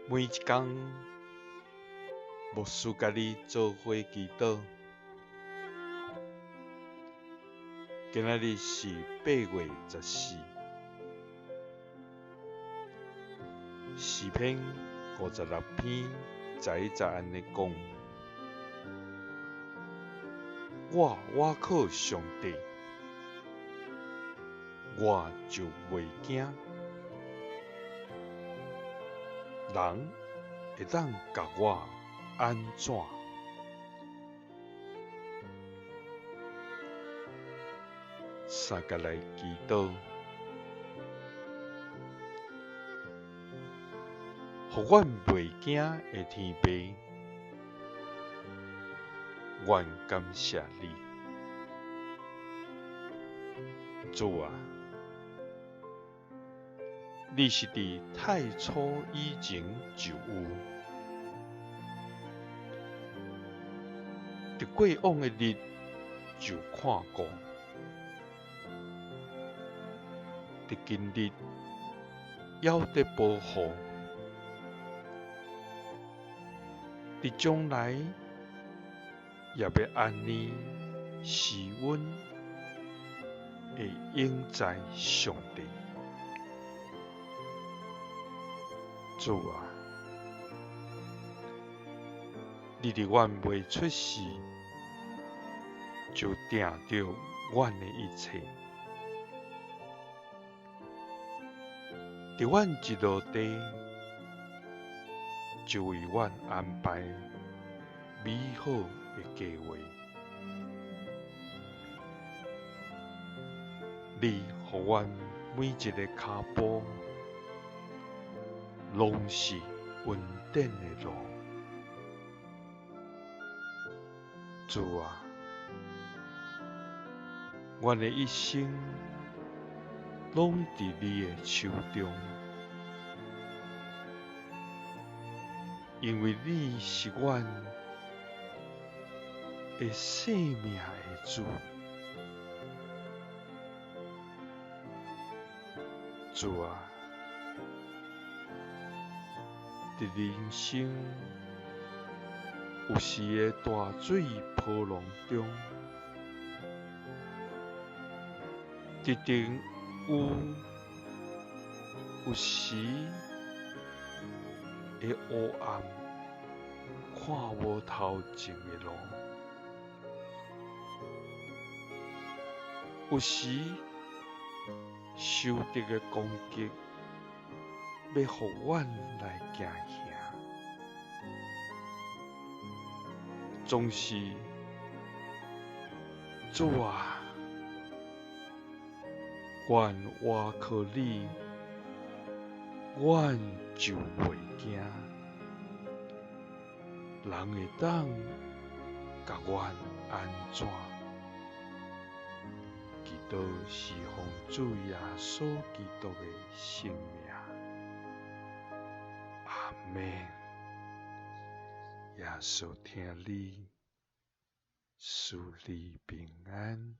每一工，牧師佮你做伙祈禱。今仔日是8月14，詩篇56篇11節按呢講：我倚靠上帝，我就袂驚。人會當共我按怎？相共來祈禱，予阮袂驚的天父，阮感謝你，主啊！你是佇太初以前就有，佇過往的日就看顧，佇今日猶佇保護，佇將來也欲按呢施阮的永在上帝。主啊，你佇阮未出世就定著阮的一切，佇阮一落地就為阮安排美好的計畫。你予阮每一个跤步攏是穩定的路，主啊，阮的一生攏佇你的手中，因為你是阮的生命的主，主啊。佇人生有時的大水波浪中，一定有有時的黑暗，看無頭前的路，有時仇敵的攻擊，欲予阮來驚嚇，總是主啊，阮倚靠你，阮就袂驚。人會當共阮按怎？祈禱是奉主耶穌基督的聖名。阿們。耶穌疼你，賜你平安。